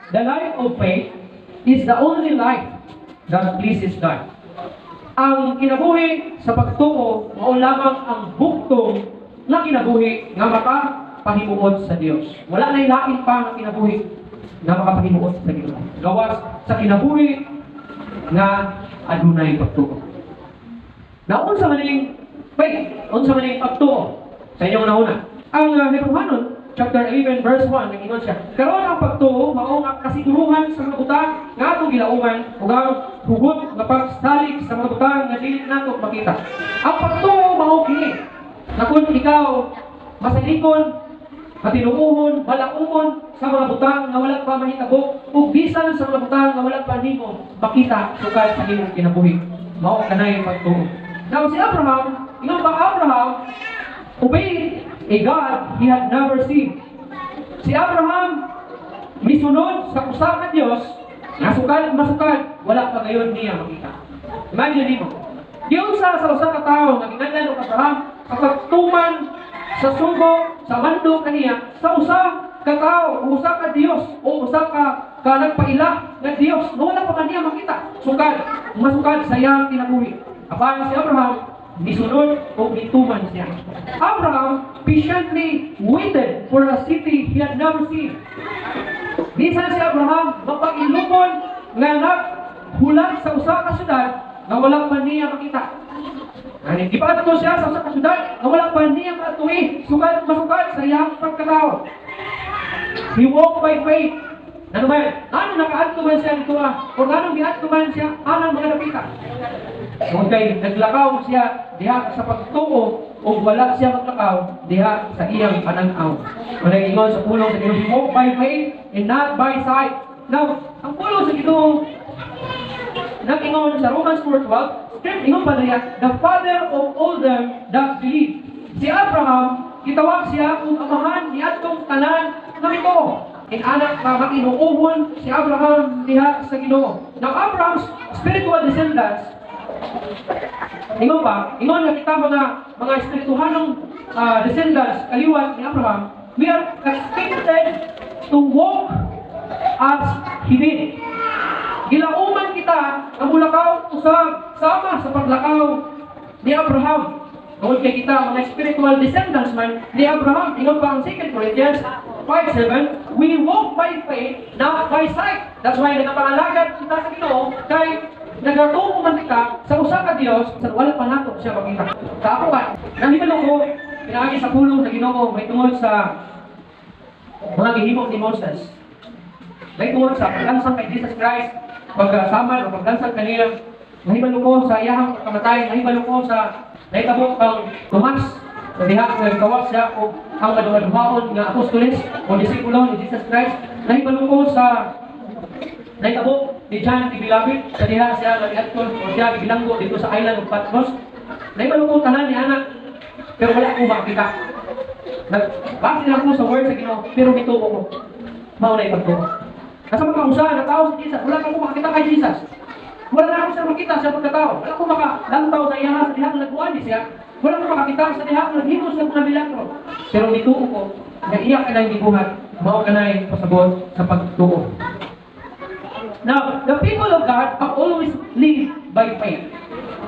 The life of faith is the only life that pleases God. Ang kinabuhi sa pagtuo mao lamang ang buktong na kinabuhi nga makapahimuot sa Dios. Wala na lain pa nga kinabuhi nga makapahimuot sa Ginoo gawas sa kinabuhi nga adunay pagtuo. Na unsa man ning faith? Unsa man ning pagtuo sa inyong nauna? Ang Hebreohanon chapter 11 verse 1, nag-ingon siya, "Karon ang pagtuo mao ang kasiguruhan sa mga butang nga atong gilauman ug ang hugot nga pagsalig sa mga butang nga dili nato makita." Ang pagtuo mao kini na kung ikaw masalikon, matinuohon, malaumon sa mga butang nga wala pa mahitabo ug bisan sa mga butang nga wala pa nimo makita sukad sa imong kinabuhi. Mao kanay pagtuo. Now si Abraham, ingon ba, Abraham obeyed a God he had never seen. Si Abraham misunod sa usa ka Dios nga sukad masukad wala pa gayod niya makita. Imagine nimo. Giunsa sa usa ka tawo nga ginganlan og Abraham sa pagtuman sa sugo, sa mando kaniya sa usa ka tawo, o usa ka Dios o usa ka ka nagpaila nga Dios nga wala pa man niya makita sukad masukad sa iyang kinabuhi. Apan si Abraham misunod o gituman siya. Abraham patiently waited for a city he had never seen. Bisan si Abraham mapag-ilupon nga naghulat sa usa ka syudad nga wala pa niya makita. Ani gipaadto siya sa usa ka syudad nga wala pa niya maatuwi sukad masukad sa iyang pagkatao. He walked by faith. Ano ba? Ano nakaadto man siya dito ah? O nganong giadto man siya anang mga dapita? Kung kay naglakaw siya diha sa pagtuo o wala siya maglakaw diha sa iyang pananaw. Wala ingon sa pulong sa Ginoo, walk by faith and not by sight. Now, ang pulong sa Ginoo nag-ingon sa Romans 4:12, script ingon pa niya, "The father of all them that believe." Si Abraham, gitawag siya kung amahan ni atong tanan nga mituo. Inana ka matinuohon si Abraham diha sa Ginoo. Now, Abraham's spiritual descendants, ingon pa, ingon nga kita mga espirituhanong descendants, kaliwat ni Abraham, we are expected to walk as he did. Gilauman kita nga mulakaw usab sama sa paglakaw ni Abraham. Tungod kay kita mga spiritual descendants man ni Abraham. Ingon pa ang 2 Corinthians 5:7, we walk by faith, not by sight. That's why nagapangalagad kita sa Ginoo kay nagatuo man kita sa usa ka Dios sa wala pa nato siya makita. Sa ako ba, nahibalo ko pinaagi sa pulong sa Ginoo may tungod sa mga gihimo ni Moses. May tungod sa paglansang kay Jesus Christ, pagkasamal o paglansang kaniya, nahibalo ko sa iyahang pagkamatay, nahibalo ko sa nahitabo kang Tomas, na diha nga gawas siya o ang kaduha-duhaon nga apostoles o disipulo ni Jesus Christ, nahibalo ko sa nahitabo ni John the Beloved, sa diha siya nag-adto o siya gibilanggo dito sa island of Patmos. Nahibalo ko tanan ni ana, pero wala ko makita. Nagbase lang ko sa word sa Ginoo, pero mituo ko. Mao na ipagtuo. Nasa mga usa na tao si Jesus, wala ko makakita kay Jesus. Wala na ako siya makita sa pagkatao. Wala ko makalantaw sa iya sa diha nga nagbuan siya. Wala ko makakita sa diha nga naghimo siya mga milagro. Pero mituo ko nga iya kanang gibuhat, mao kanay pasabot sa pagtuo. Now, the people of God have always lived by faith.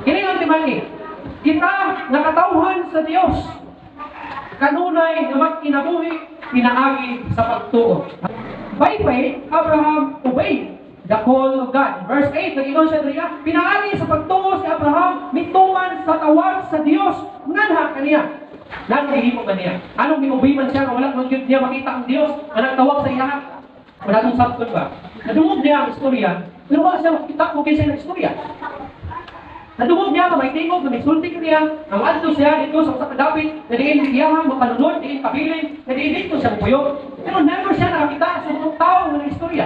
Kini ang timani. Kita nga katawhan sa Dios kanunay nga magkinabuhi pinaagi sa pagtuo. By faith, Abraham obeyed the call of God. Verse 8, nag-ingon siya diriya, pinaagi sa pagtuo si Abraham mituman sa tawag sa Dios nganha kaniya. Nganong gihimo man niya? Anong gi-obey man siya nga wala man gyud niya makita ang Dios nga nagtawag sa iya? Wala tong sabton ba? Nadungog niya ang istorya, pero wala siya makita kung kinsa nag-istorya. Nadungog niya nga may tingog nga may sulti niya, nga moadto siya dito sa usa ka dapit na diin iyahang mapanunod, diin kabilin, na diin dito siya mupuyo. Pero never siya nakakita sa mga tao nga nag-istorya.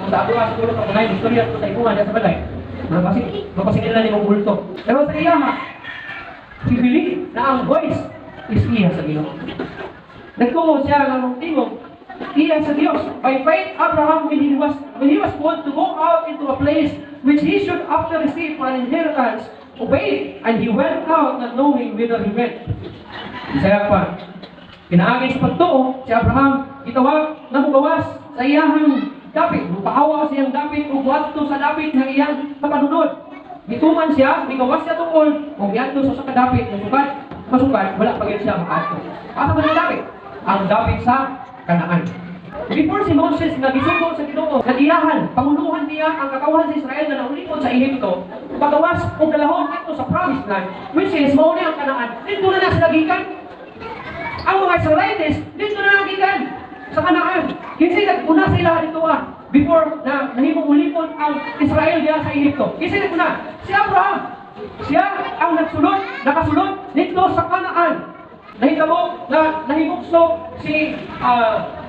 Kung sa ako nga siguro ka kunay istorya ko sa imuha diya sa balay, mapasin nila ni mong bulto. Pero sa iya ha, he believed na ang voice is iya sa Ginoo. Nagtuo siya nga ang tingog iya sa Dios. By faith, Abraham, when he was called to go out into a place which he should after receive for an inheritance, obeyed, and he went out not knowing whither he went. Bisaya pa, pinaagi sa pagtuo, si Abraham gitawag na mugawas sa iyahang dapit. Mupaawa sa iyang dapit ug moadto sa dapit ng iyang kapanunod. Gituman siya, migawas siya tungkol, ug miadto sa usa ka dapit nga sukad, masukad, wala pa gyud siya makaadto. Asa man ang dapit? Ang dapit sa Kanaan. Before si Moses nga gisugo sa Ginoo, nagiyahan, panguluhan niya ang katawhan sa Israel nga naulipon sa Ehipto, pagawas og dalahon adto sa Promised Land, which is mao ni ang Kanaan. Didto na na sila gikan. Ang mga Israelites, didto na gikan sa Kanaan. Kinsa nag-una sila dito before na nahimong ulipon ang Israel diha sa Ehipto? Kinsa nag-una? Si Abraham. Siya ang nagsulod, nakasulod didto sa Kanaan. Nahitabo na nahimugso si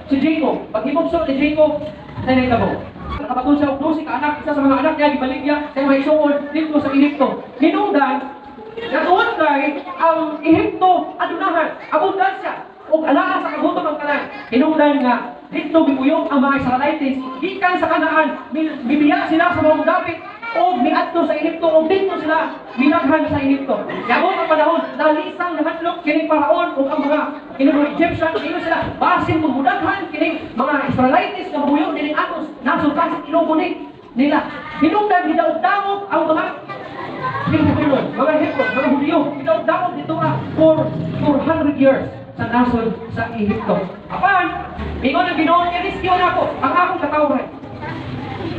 Jacob. Pag himugso ni Jacob, na nahitabo, nakabaton siya og 12 ka anak, isa sa mga anak niya gibaligya sa mga igsuon didto sa Ehipto. Hinungdan, natuod kay ang Ehipto adunahan, abundansya, ug anaa sa kagutom ang tanan. Hinungdan nga didto gibuyong ang mga Israelites gikan sa Kanaan, mibiya sila sa mga dapit og miadto sa Ehipto ug didto sila minaghan sa Ehipto. Niabot ang panahon, nalisang, nahadlok kining Paraon ug ang mga kining mga Egyptian, ingon sila, basin kung mudaghan kining mga Israelites nga buyo dining atong nasod, basin inubo ni nila. Hinungdan gidaog-daog ang mga Hebrew, mga Hebrew, mga Hudyo, gidaog-daog didto for 400 years sa nasod sa Ehipto. Apan, ingon ang Ginoo, i-rescue nako ang akong katawhan.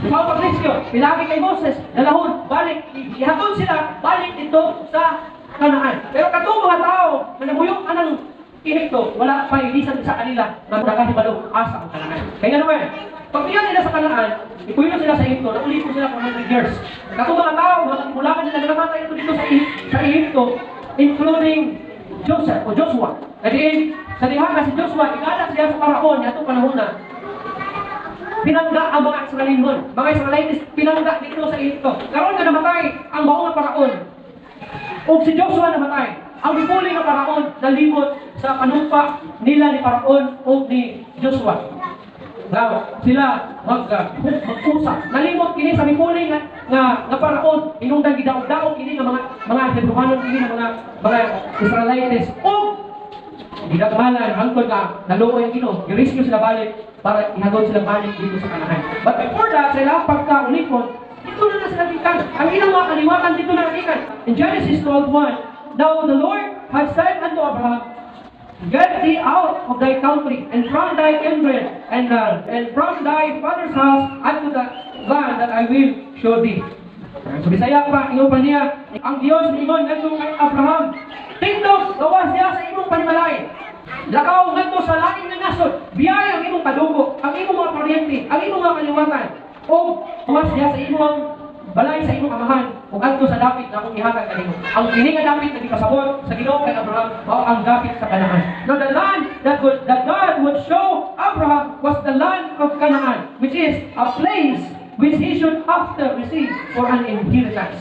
Ikaw pag-rescue, pinagi kay Moses, dalahon, balik, ihatod sila, balik didto sa Kanaan. Pero katong mga tao na nabuyok anang Ehipto, wala pa ilisan sa kanila na nakahibalo asa ang Kanaan. Kaya naman, pag nila sa Kanaan, ipuyo sila sa Ehipto, naulipon sila for 100 years. Katong mga tao, mga mulakan nila na namatay ito didto sa Ehipto, including Joseph o Joshua. Na diin, sa diha nga si Joshua, igala siya sa Paraon, atong panahon na, pinangga ang mga Israelinhon. Mga Israelites, pinangga didto sa Ehipto. Karon nga namatay ang mao nga Paraon, ug si Joshua namatay, ang mipuli nga Paraon nalimot sa panumpa nila ni Paraon o ni Joshua. Now, sila mag-usap. Nalimot kini sa mipuli nga Paraon, hinungdan gidaog-daog kini nga mga Hebrewanon kini nga mga Israelites. O gidagmanan hangtod nga naluoy ang Ginoo, gi-rescue sila balik para ihatod sila balik didto sa Kanaan. But before that, sila pagka-ulipon, didto na na sila gikan. Ang ilang mga kaliwatan didto na gikan. In Genesis 12:1, "Now the Lord had said unto Abraham, Get thee out of thy country and from thy kindred and from thy father's house unto the land that I will show thee." So Bisaya pa, ingon pa niya, ang Dios niingon ngadto kay Abraham, "Tindog, gawas diha sa imong panimalay. Lakaw ngadto sa lain nga nasod, biyahe ang imong kadugo, ang imong mga paryente, ang imong mga kaliwatan, ug gawas diha sa imong balay sa imong amahan, ug adto sa dapit na akong ihatag kanimo." Ang kini nga dapit na gipasabot sa Ginoo kay Abraham mao ang dapit sa Kanaan. Now the land that God would show Abraham was the land of Canaan, which is a place which he should after receive for an inheritance.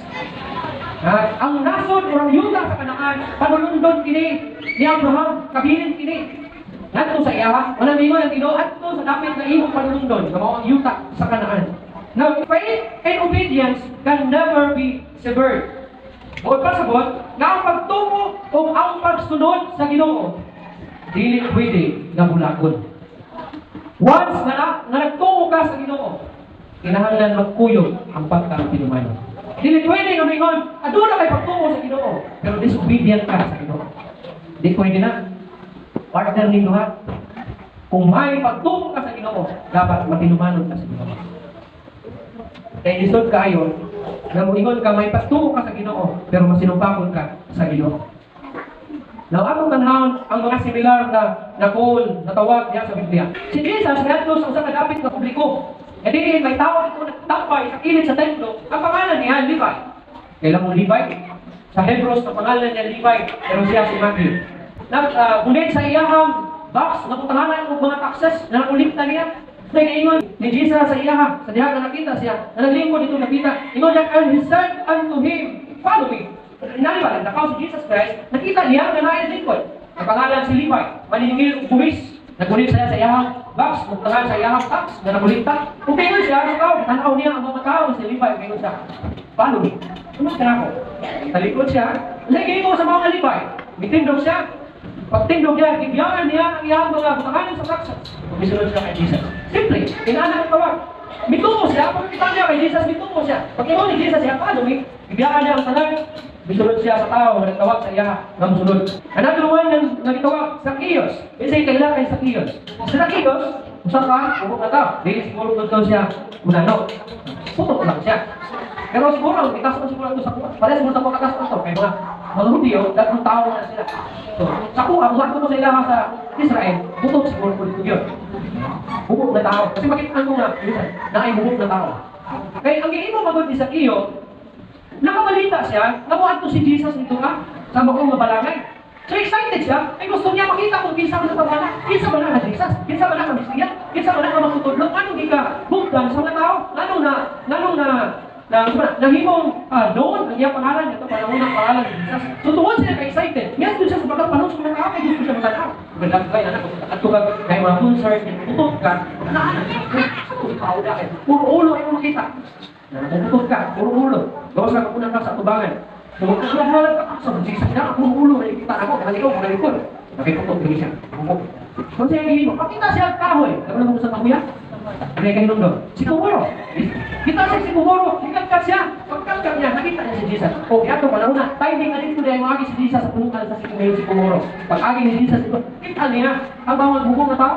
Ha? Ang nasod o ang yuta sa Kanaan, panulundon kini ni Abraham, kabilin kini. Ngadto sa iya, wala mingon ang Ginoo, adto sa dapit nga imong panulundon, nga mao ang yuta sa Kanaan. Now, faith and obedience can never be severed. Buot pasabot, nga ang pagtuo o ang pagsunod sa Ginoo, dili pwede nga bulagon. Once nga nagtuo ka sa Ginoo, kinahanglan magkuyog ang pagkatinumanon. Dili pwede nga mingon, aduna kay pagtuo sa Ginoo, pero disobedient ka sa Ginoo. Di pwede na. Partner ni duha. Kung may pagtuo ka sa Ginoo, dapat matinumanon ka sa Ginoo. Kay lisod kaayo nga moingon ka may pagtuo ka sa Ginoo, pero masinupakon ka sa Ginoo. Now, atong tanawon ang mga similar na call, na tawag niya sa Biblia. Si Jesus ngadto sa usa ka dapit nga publiko. E diin may tao didto nagtambay sa kilid sa templo. Ang pangalan niya Levi. Kailan mo Levi? Sa Hebrews, ang pangalan niya Levi, pero siya si Matthew. Nag sa iyahang box, nabutanganan og mga taxes na nakolekta niya. Nag-ingon ni Jesus sa iyaha, sa diha nga nakita siya, na naglingkod didto nakita. Ingon niya, and he said unto him, "Follow me." Inani ba, nagdakaw si Jesus Christ, nakita niya nga naay lingkod. Ang pangalan si Levi, maniningil og buwis. Naggunit siya sa iyahang box, nagtangan sa iyahang tax, na nakolekta. Kung ingon siya sa tao, tanaw niya ang mga tao si Levi, ingon siya, "Follow me. Sunod ka nako." Talikod siya, nag sa mga Levi. Mitindog siya. Pagtindog niya, gibiyaan niya ang iyang mga butanganan sa taxes. Misunod siya kay Jesus. Simple, inana ang tawag. Mituo siya, pagkita niya kay Jesus, mituo siya. Pag ingon ni Jesus siya, paano mi? Gibiyaan niya ang tanan, misunod siya sa tao nga nagtawag sa iya nga musunod. Another one nga nagtawag, Zacchaeus. Isa kaila kay Zacchaeus. Si Zacchaeus, usa ka bugok na tao. Dili siguro gud siya unano. Putok lang siya. Pero siguro, ang itas siguro ito sa kuha. Parehas siguro sa kuha katas ito. Kay mga Hudyo, daghang tao na sila. So, sa kuha, kung ko sa ilaha sa Israel, butok siguro po dito yun. Bugok na tao. Kasi makita ko nga, minsan, na ay bugok na tao. Kay ang giimo magod ni Zacchaeus, nakabalita siya, nabuhat to si Jesus dito ka, sa maong nga balangay. So excited siya, ay gusto niya makita kung kinsa man sa tabana, kinsa ba na nga Jesus, kinsa ba na nga Mesiya, kinsa ba na nga magtutudlo, anong gika bugdan sa mga tao, nganong na na nahimong known ang iyang pangalan, ito panahon ng pangalan ni Jesus. So tuwan siya ka-excited. Ngayon doon siya sa bagang panahon sa mga tao, kay gusto siya matanaw. Ganda kay anak, at kung kay mga concert, putot ka, na anak, tao na kay puro ulo ay makita. Putot ka, puro ulo. Gawas ka kapunan ka sa tubangan. So magkakahalan ka sa Jesus na, puro ulo, nakikita ako, kanalikod, kanalikod. Nakiputot lagi siya. Bumok. Kung siya yung pakita siya ang kahoy. Karoon mo sa kahuya? Hindi kayo nung Si Kumuro. Kita siya si Kumuro. Hingkat siya. Pagkatkat niya, nakita niya si Jesus. O, kaya ito, panahon na. Timing na dito dahil mga si Jesus sa punukan sa ngayon si Kumuro. Pag agi ni Jesus ito, kita niya ang bawang bugong na tao.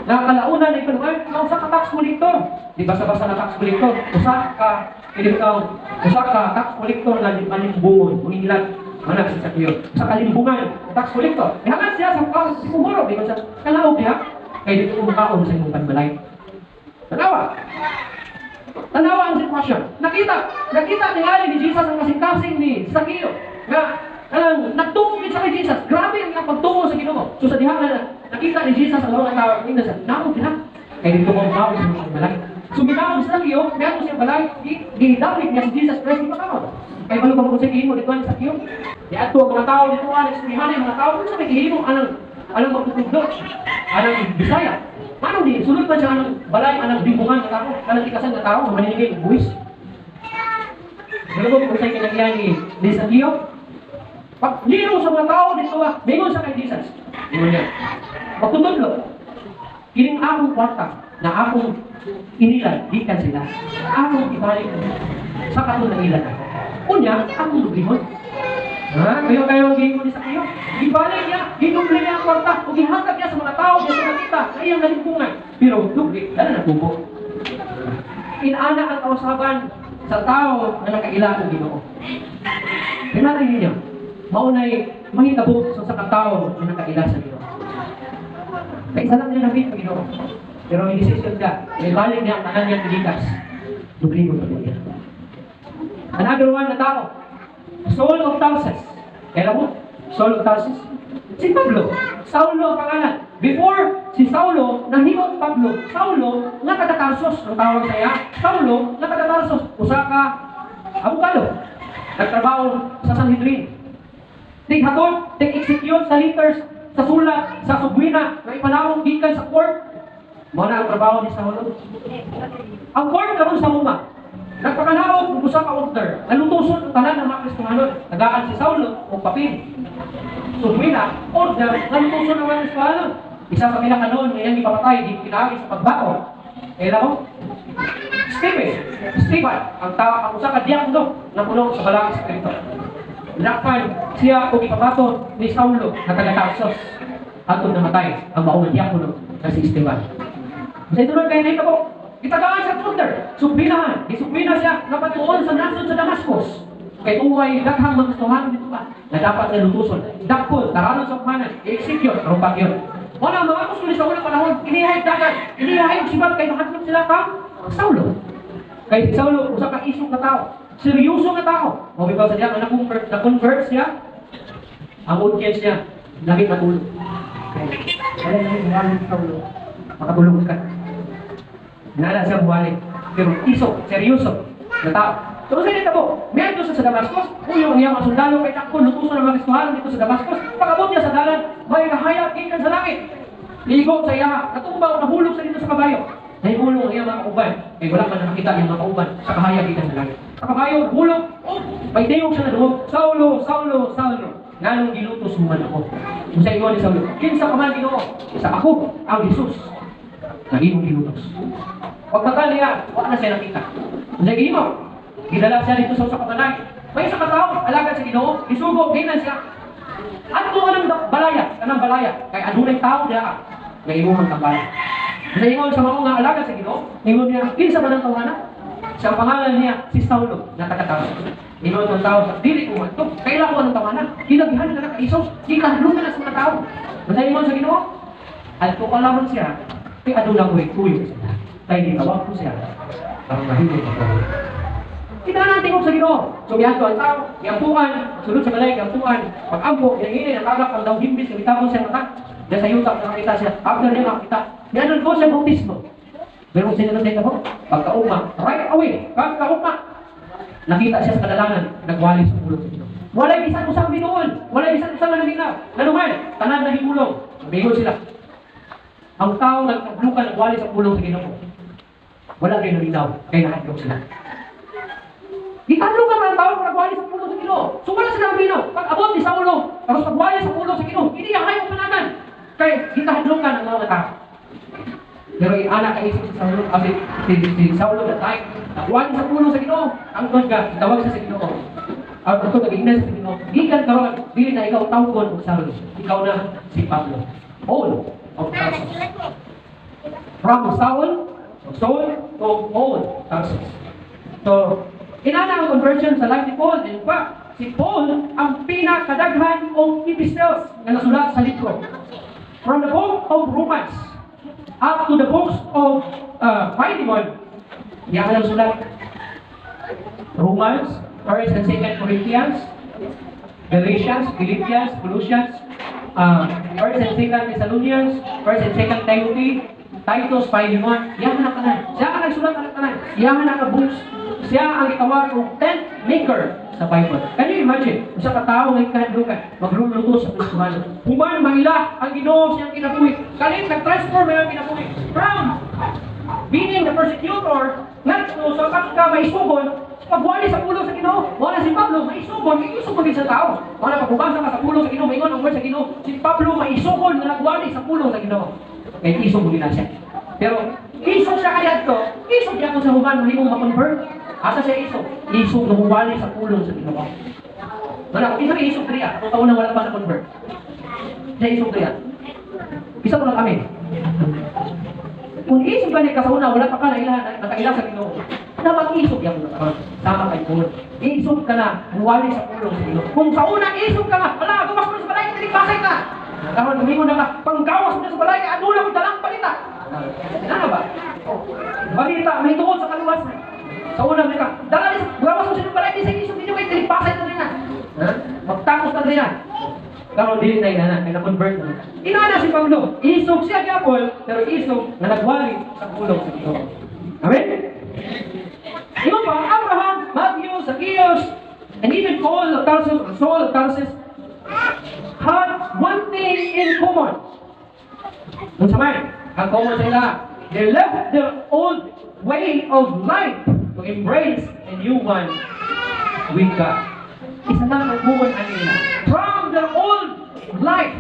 Nakalaunan ni Panuan, na usa ka tax collector. Di basta-basta na tax collector. Usa ka, hindi ka, usa ka tax collector na malimbungon, mangilan. Manak si Zacchaeus. Sa kalimbungan, tax collector. Nihangat siya sa si Kumuro. Di ko siya, kalaog niya. Kaya dito kumakaon sa imong panbalay. Tanawa. Tanawa ang sitwasyon. Nakita ni ni Jesus ang kasing-kasing ni Zacchaeus. Nga, kanang nagtungo gid sa kay Jesus. Grabe ang iyang pagtungo sa Ginoo. So sa diha nga nakita ni Jesus ang mga tao, tingnan siya, namo gina. Kay dito kumakaon sa imong panbalay. So ginaon sa Zacchaeus, meron siya balay, gidapit niya si Jesus Christ makaon. Kay balo ba kung sa gihimo dito ni Zacchaeus? Diadto ang mga tao dito ang istoryahan ang mga tao kung sa may gihimo anang anang magtutudlo, anang Bisaya. Ano di sulod pa siya anang balay anang bimbungan nga tao, anang tikasan nga tao maninigay og buwis. Ano ba kung sa kinagyan ni Zacchaeus? Pag lino sa mga tao dito ah, mingon sa kay Jesus. Ingon niya. Pagtutudlo, kining akong kwarta na akong inilan, gikan sila. Akong ibalik sa katong nailan ako. Unya, akong dublihon. Ha? Kayo kayo ang giingon ni Zacchaeus. Gibalik niya, giduble niya ang kwarta, ug gihatag niya sa mga tao nga nakita sa iyang nalimbungan. Pero duble, dala na tubo. Inana ang kausaban sa tao na nakaila og Ginoo. Tingnan ninyo, maunay mahitabo sa katao na nakaila sa Ginoo. Kay isa lang niya nakita Ginoo. Pero ang decision siya, may balik niya ang tanan niyang gilikas. Dubli mo pa niya. Another one na tao, Saul of Tarsus. Kailan mo? Saul of Tarsus? Si Pablo. Saulo ang pangalan. Before si Saulo, nahimot Pablo. Saulo, nga taga Tarsus ang tawag sa iya. Saulo, nga taga Tarsus. Usa ka abogado. Nagtrabaho sa Sanhedrin. Tighatod, tig-execute sa letters, sa sulat, sa subwina, na ipanawong gikan sa court. Mao na ang trabaho ni Saulo. Ang court karon sa Roma, nagpakanaog og usa ka order, nalutuson ang tanan ng mga Kristohanon. Tagaan si Saulo og papel. Subwina, order, nalutuson ang mga Kristohanon. Isa sa pila ka noon nga iyang ipapatay, di pinaagi sa pagbato. Kailan mo? Stephen, Stephen, ang tao ang usa ka diakono na puno sa Balaang Espiritu. Lakpan siya og ipabato ni Saulo na taga Tarsus. Atong namatay ang maong diakono na si Esteban. Sa ito kay nakita po, itagaan sa order, subinahan, gisubina siya napatuon sa nasod sa Damascus. Kay uway daghang mga Kristohanon dito ba na dapat na lutuson. Dakpon, taranon sa umanan, i-execute, aron yun. Wala mga apostol sa unang panahon, inihay dagat, inihay og sibag kay mahadlok sila ka Saulo. Kay si Saulo usa ka isog nga tao, seryoso nga tao. Mo bitaw sa diya nga na-convert siya, ang audience niya lagi matulog. Kay wala na yung Saulo, makatulog ka. Nala siya buwalik. Pero iso, seryoso na tao. So sa dito po, meron siya sa Damascus, uyo ang iyang mga sundalo kay takbo, lutuson ang mga Kristohanon dito sa Damascus. Pag-abot niya sa dalan, may kahayag gikan sa langit. Ligo sa iya, natumba o nahulog sa dito sa kabayo. Nahihulog ang iyang mga kauban. Kay wala man nakakita ang mga kauban sa kahayag gikan sa langit. Sa kabayo, hulog, oh, may tingog siya na dungog. Saulo, Saulo, Saulo. Nganong gilutos mo man ako? Kung sa ingon ni Saulo, "Kinsa ka man, Ginoo?" "Sa ako ang Jesus nga imong gilutos." Pagmata niya, wa na siya nakita. Kung sa gihimo, gidala siya dito sa usa ka balay. May isa ka tawo, alagad sa Ginoo, isugo, ginan siya, "Adto ka ng balaya, kanang balaya, kay adunay tao diha nga imong tambalan." Sa ingon sa mga nga alagad sa Ginoo, ingon niya, "Kinsa man ang tawhana?" Sa pangalan niya, si Saulo, na taga-Tarsus. Ingon tong tao sa dili ko man to, kaila ko anong tawhana, ginagihan ka na kaiso, gikahadlok na sa mga tao. Sa ingon sa Ginoo, "Adto ka lamang siya, kay aduna ko'y tuyo sa iya. Kay gitawag ko siya, aron mahimo ka." Kita na tingog sa Ginoo. So miadto ang tao, giampuan, sulod sa balay, giampuan, pag-ampo, ginangini, natagak ang daw himbis, gamitabon siya mata. Diyan sa yuta, nakakita siya. After niya makakita, nianon ko siya bautismo. Pero kung sino na mo, pagkaugma, right away, pagkaugma, nakita siya sa kadalangan, nagwali sa pulong sa Ginoo. Walay bisan usang binuon, walay bisan usang naminaw. Nanuman, tanan na himulong. Bingon sila. Ang tao nagkadlukan, nagwali sa pulong sa Ginoo. Wala kayo naminaw, kay nahadlok sila. Gikadlok ka ang tao kung nagwali sa pulong sa Ginoo. So wala sila naminaw. Pag abot ni Saulo, tapos pagwali sa pulong sa Ginoo, hindi ang ayaw pananan. Kay gikahadlokan ang mga tao. Pero iana ka isip si Saulo, si Saulo that time, nagwali sa pulong sa Ginoo, ang God ka, tawag siya sa Ginoo. Ang ito nagingnan sa Ginoo, gikan karon dili na ikaw tawgon og Saulo, ikaw na si Pablo. Paul of Tarsus. From Saul, Saul to Paul Tarsus. So, inana ang conversion sa life ni Paul. In fact, si Paul ang pinakadaghan og epistles nga nasulat sa libro. From the Book of Romans up to the books of Philemon, yan ang sulat. Romans, 1st and 2nd Corinthians, Galatians, Philippians, Colossians, 1st and 2nd Thessalonians, 1st and 2nd Timothy, Titus, Philemon, yan ang tanan. Siya ang nagsulat ang tanan. Yan ang naka-books. Siya ang gitawag og tent maker sa Bible. Can you imagine? Usa ka tawo nga ikahadlukan, magluluto sa Kristohano. Human maila ang Ginoo siyang kinabuhi. Kalit nag-transform ang kinabuhi. From being the persecutor, ngadto sa pagka maisugon, pagwali sa pulong sa Ginoo. Wala si Pablo maisugon, maisugon din sa tao. Wala pagbabasa ka sa pulong sa Ginoo, maingon ang word sa Ginoo, si Pablo maisugon nga nagwali sa pulong sa Ginoo. Kay isog mo na siya. Pero isog siya kaya to, isog gyapon sa human mahimong ma-convert. Asa siya isog? Isog nga muwali sa pulong sa Ginoo. Wala, kung isa may isog kriya, kung taon na wala pa na convert. Siya isog kriya. Isa ko lang kami. Kung isog gani ka sa una, wala pa ka na ila, nakaila sa Ginoo. Dapat isog yan mo na sama kay Paul. Isog ka na, muwali sa pulong sa Ginoo. Kung sa una isog ka nga, wala, gawas mo na sa balay, dili pasay ka. Karon lumingon na ka, panggawas mo na sa balay, aduna ko dalang balita. Ano ba? Balita, may tungod sa kaluwasan. Sa una, may ka, dala ni gawas mo sa balay, di sa isog ninyo kay dili pasay na rin na. Ha? Magtapos na rin na. Karon dili na inana, kay na-convert na. Inana si Pablo, isog siya gyapon, pero isog na nagwali sa pulong sa Ginoo. Amen? Ingon pa, Abraham, Matthew, Zacchaeus, and even Paul of Tarsus, or Saul of Tarsus, had one thing in common. Unsa man? Ang common sa ila, they left their old way of life to embrace a new one with God. Isa lang ang common ani nila. From their old life,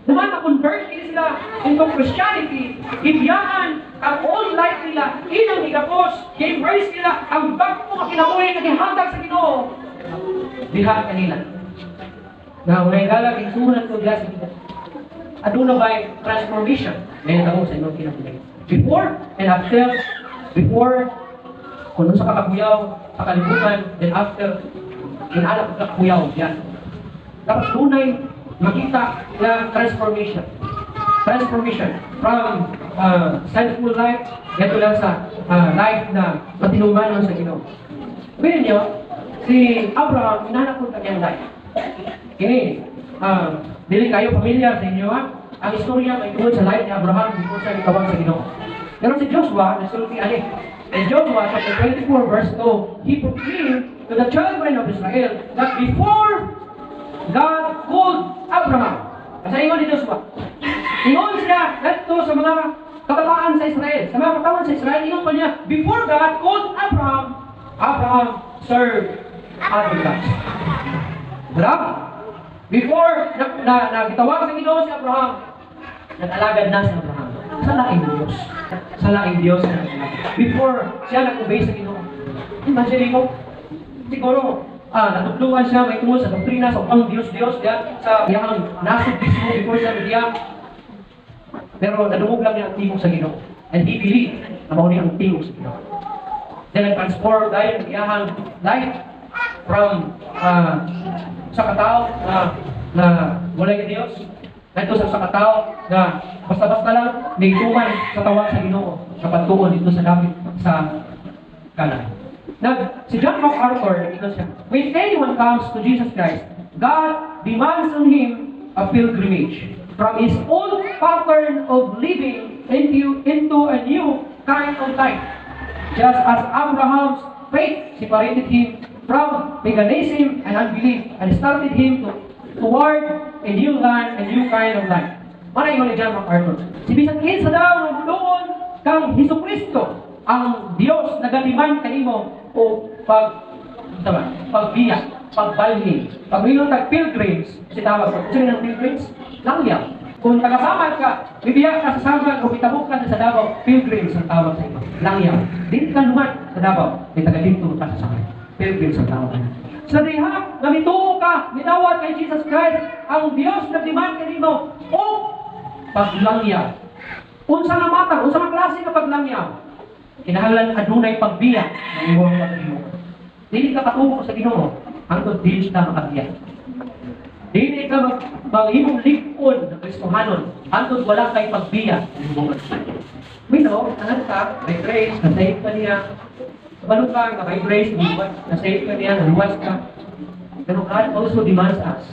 human na-convert nila sila into Christianity, ibiyaan ang old life nila, ilang gigapos, gi-embrace nila ang bago nga kinabuhi nga gihatag sa Ginoo diha kanila. Na mga higala, kinsuhan ko diha sa Ginoo. Aduna ba transformation ngayon ako sa inyong kinabuhi? Before and after, before, kung sa kakakuyaw sa kalibutan, then after, inalak ka kakakuyaw, yan. Dapat dunay makita na transformation. Transformation from sinful life, ito lang sa life na matinumanon sa Ginoo. Sabihin niyo, si Abraham, inanap ko kanyang life. Kini, dili kayo pamilyar sa inyo ha? Ang istorya may tungod sa life ni Abraham before siya gitawag sa Ginoo. Pero si Joshua, nasulti ani. In Joshua chapter 24 verse 2, he proclaimed to the children of Israel that before God called Abraham, kasi ingon ni Joshua, ingon siya ngadto sa mga kabataan sa Israel, sa mga katawan sa Israel, ingon pa niya, before God called Abraham, Abraham served other gods. Diba? Before na gitawag sa Ginoo si Abraham, nag-alagad na si Abraham sa laing Diyos. Sa laing Diyos siya nag-alagad. Before siya nag-obey sa Ginoo. Imagine mo, siguro, natudluan siya may tungod sa doktrina sa ubang Diyos-Diyos diya sa iyang nasod mismo before siya mibiya. Pero nadungog lang niya ang tingog sa Ginoo. And he believed na mao ni ang tingog sa Ginoo. Then nag-transform dahil ang iyahang life from sa katao na walay Diyos ngadto sa katao na basta-basta lang nagtuman sa tawag sa Ginoo sa pagtuon dito sa dapit sa Canaan. Si John MacArthur, nag siya, "When anyone comes to Jesus Christ, God demands on him a pilgrimage from his old pattern of living into a new kind of life. Just as Abraham's faith separated him from paganism and unbelief and started him toward a new land, a new kind of life." Mana ingon ni John MacArthur. Si bisan kinsa daw nga mutuon kang Hesus Kristo, ang Dios naga-demand kanimo og pag unsa ba? Pagbiya, pagbalhin. Pag ingon tag pilgrims, si tawag sa sino ng pilgrims? Langyaw. Kung taga-Samal ka, bibiya ka sa Samal o kitabok ka sa Davao, pilgrims ang tawag sa imo. Langyaw. Dili ka lumat sa Davao, may taga dito ka sa Samal. Pilgrims ang tawag. Sa diha nga mituo ka, midawat kay Jesus Christ, ang Dios nag-demand kanimo og paglangyaw. Unsa nga matang, unsa nga klase nga paglangyaw? Kinahanglan adunay pagbiya ng imong pagbiya. Dili ka katubo sa Ginoo hangtod dili ka makabiya. Dili ka maghimong lig-on ng Kristohanon hangtod wala kay pagbiya ng imong. We know, angat ka, by grace, na-save ka niya. Kabalo ka, nga by grace, na-save ka niya, naluwas ka. Pero God also demands us